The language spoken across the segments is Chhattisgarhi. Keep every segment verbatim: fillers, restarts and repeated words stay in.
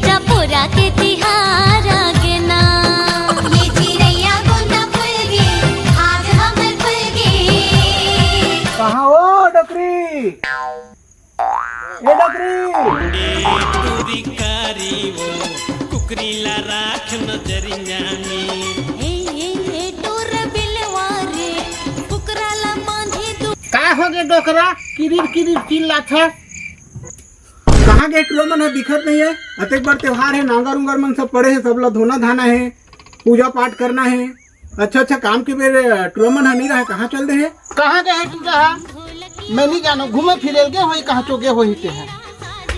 टपोरा के तिहार आगे ना। ये चिरैया गोंदा फूल गे, आज हमर फूल गे। कहाँ हो डोकरी? ए डोकरी। टूरी कारी वो कुकरी ला राख नजरिया में। ए, ए, ए, टोर बिलवा रे, कुकरा ला बांधी दू। का हो गे डोकरा? किरिर किरिर चिल्लाथस। कहाँ गे टुरा मन ह? दिखत नहीं है। अतेक बड़ त्योहार है, नांगर उंगर मन सब पड़े है, सब ला धोना धाना है, पूजा पाठ करना है। अच्छा अच्छा काम के बेर टुरा मन ह नहीं रहा, कहाँ चल दे है? कहाँ गए है टुरा ह? मैं नहीं जानव, घूमे फिरे ल गे होही, कहाँ चो गे होही ते ह।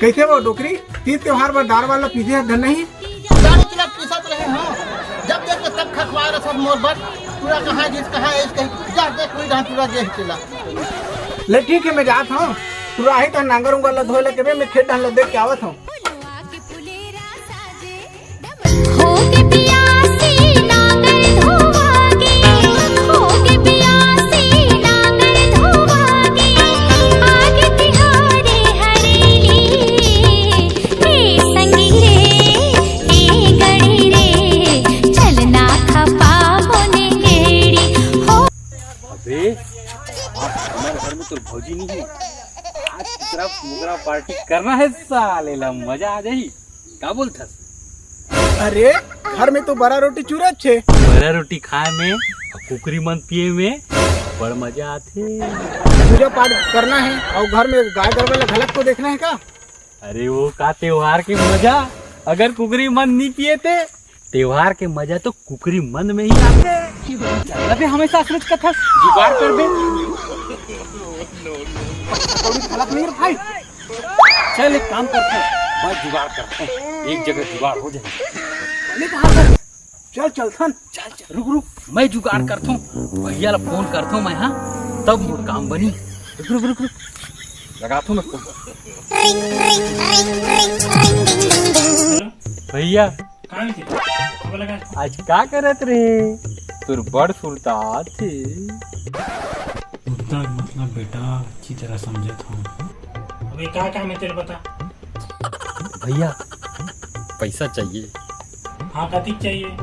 कैसे वो डोकरी, तीज त्योहार बर दार वाला पीसे है धन नहीं? दारू चुरा पीसत रहे हो, जब देखो तब खखवा रहे सब मोर बर। टुरा कहाँ गिस, कहाँ है, इसके जा देख कोई ढांचुरा गे है तेला। ले ठीक है, मैं जात हूँ। टुरा ही तो नांगर उंगर ला धोए लगे बे, मैं खेत ढाल ला देख के आवत हूँ। होगे बियासी नांगर धोवागे, होगे बियासी नांगर धोवागे, आगे तिहारे हरेली, ए संगी रे, ए गड़ी रे, चलना खपा बोने गेड़ी हो। अबे, आज हमारे घर में तो भौजी नहीं है, आज कुकरा मुकरा पार्टी करना है साले ला, मजा आ जाही। का बोलथस? अरे, घर में तो बरा रोटी चुरत छे। बरा रोटी खाए में अउ कुकरी मन पिए में बड़ मजा आथे। पूजा पाठ करना है अउ घर में गाय गरवा ला घलक तो देखना है का? अरे वो का त्योहार के मजा, अगर कुकरी मन नी पिए ते त्योहार के मजा तो कुकरी मन में ही आथे। चल अबे, हमेशा असलियत कथा जुगाड़ कर दे। कौड़ी घलक नहीं रे भाई। चल एक काम करते हैं, मैं जुगाड़ करते हैं, एक जगह जुगाड़ हो जाए। नहीं तो हाँ कर। चल चलथन। चल चल, रुक रुक, मैं जुगाड़ करथों, भैया ला फोन करथों मैं, हाँ, तब मोर काम बनी। रुक रुक रुक रुक, लगाथों मैं फोन। भैया, का होइसे? काबर लगा? आज का करत रहे? तोर बड़ सुरता आथे। सुरता के मतलब बेटा अच्छी तरह समझत हूँ। अबे का काम है तेरे बता? भैया, पैसा चाहिए। हाँ, कतिक चाहिए?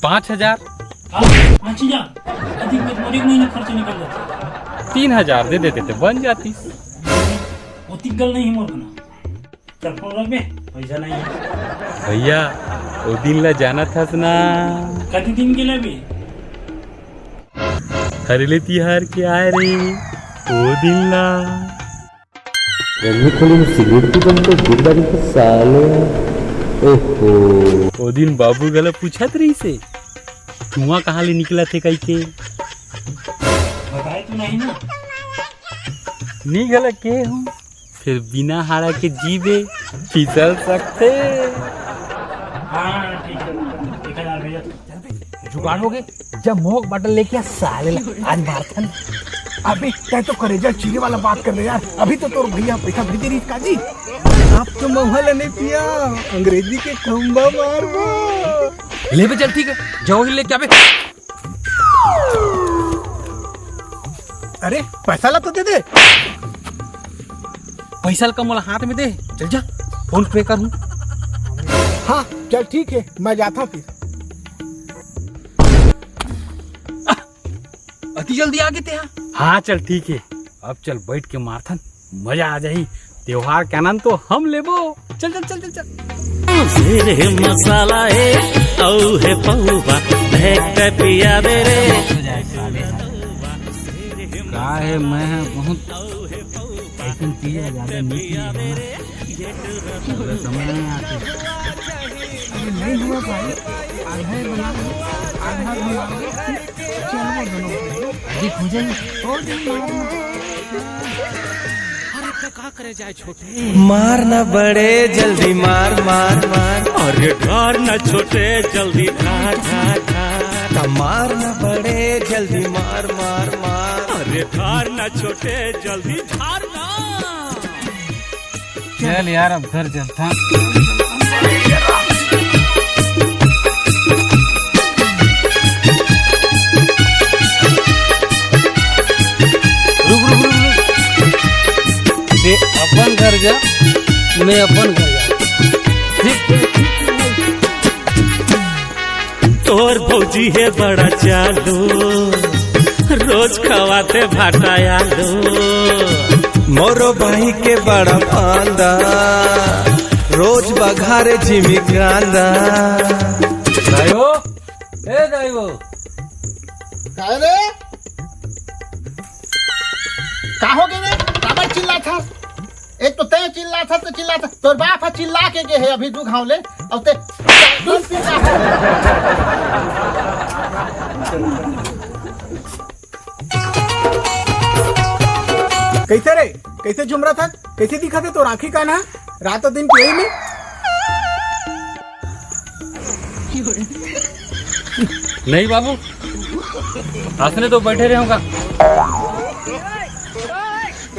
पाँच हजार। हाँ, पाँच हजार? अधिक में तुम्हारे एक महीना खर्च निकल जाता है। तीन हजार दे देते तो बन जाती। वो तिक गल नहीं है मोर कना। चल फोन रख बे, पैसा नहीं है। भैया, ओ दिन ला जानत हस ना? कति दिन के लिए बे? हरेली तिहार के आए रे, ओ दिन ला। रजनी खोली में सिगरेट पी बन तो गुंडा भी तो साले। ओहो। ओ दिन बाबू घला पूछत रहिसे, धुआं कहाँ ले निकलत हे कहिके। बताए तो नहीं ना। नी घला के हूँ। फिर बिना हाड़ा के जीबे फिसल सकथे। हाँ, ठीक है, एक हजार भेजो। जुगाड़ हो गए, जब मोहक बाटल लेके आ साले ला, आज मारथन। अबे, तै तो करेजा चीरे वाला बात कर रहे यार, अभी तो तोर भैया पैसा भेजे रही काजी। आप तो महुआ ले नहीं पिया, अंग्रेजी के खंबा मारबो। ले बे, चल ठीक है, जाओ ही लेके आबे। अरे, पैसा ला तो दे दे। पैसा ला मोला हाथ में दे, चल जा, फोन पे कर हूँ। हाँ, चल ठीक है, मैं जाता हूँ फिर। अति जल्दी आ गे ते हा। हाँ, चल ठीक है, अब चल बैठ के मारथन। मजा आ जाही। त्योहार के आनंद तो हम लेबो। चल, चल, चल, चल, चल। सिर हे मसाला हे, अऊ हे पौवा, देख के पिया दे रे। का हे, मैं ह बहुत अइसन चीज ह ज्यादा नहीं पीए हूँ ना। पूरा समझ नहीं आते। अरे नहीं हुआ भाई, आधा ही बना दो, आधा हम मार दो, फिर चलो दोनों। अरे हो जाएगी। हो जाएगी, मार दो। अरे तो का करे जाए छोटे? मार ना बड़े जल्दी मार, मार, मार। अरे ढार ना छोटे जल्दी ढार, ढार, ढार। त मार ना बड़े जल्दी मार, मार, मार। अरे ढार ना छोटे जल्दी ढार ना। चल यार, अब घर चलता। रुक, रुक, रुक, रुक। बे अपन घर जा, मैं अपन घर जा। भौजी हे बड़ा चालू, रोज खवाथे भाटा आलू। मोरो भाई के बड़ा फांदा, रोज बघारे जिमी कांदा। दाई हो, ए दाई हो। काय रे? का हो गे रे? काबर चिल्लाथस? एक तो तैं चिल्लाथस, त चिल्लाथस, तोर बाप ह चिल्ला के गे हे अभी दू घांव ले, अउ तैं दूध पी रहा है। कइसे रे? कइसे झुमरथस? कइसे दिखत हे तोर आँखी कान ह? रात दिन पियई में? नहीं बाबू, असने तो बैठे रहे होगा।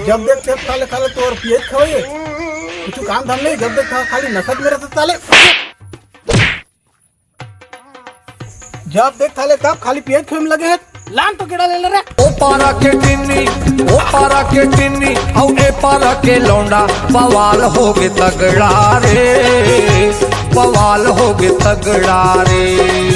जब देख तब खाले खाले तोर पियत खवई, कुछ काम धाम नहीं। जब देख खा-, खाली नशा में रहता साले। जब देख खाले तब खाली पियत खवई में लगे है। लान तो केड़ा ले ले रे। ओ पारा के टिन्नी, ओ पारा के टिन्नी, अउ ए पारा के लौंडा, बवाल होगे तगड़ा रे, बवाल होगे तगड़ा रे।